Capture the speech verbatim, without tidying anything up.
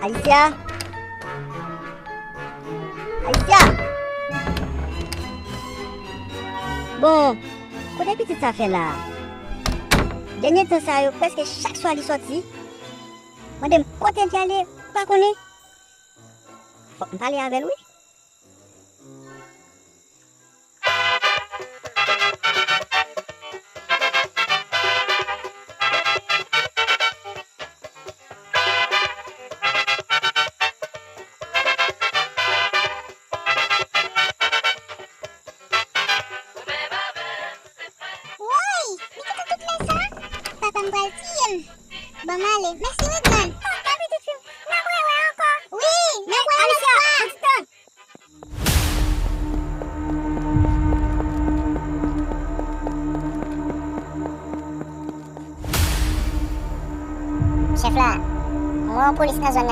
Alicia! Alicia! Bon, kote pitit sa fè la? Dènye tan sa yo, prèske chak swa li sòti. Mande m kote l te ale, m pa konnen. Fòk m pale avè l, wi. Woy! Li gentan tout lè sa? Papa m pral tiye m. Ban m ale. Mèsi wi, grann. Tonton, pitit fi m, n ap rewè ankò. Wi, n ap wè yon lòt fwa. Chèf la, m wè yon polis nan zòn nan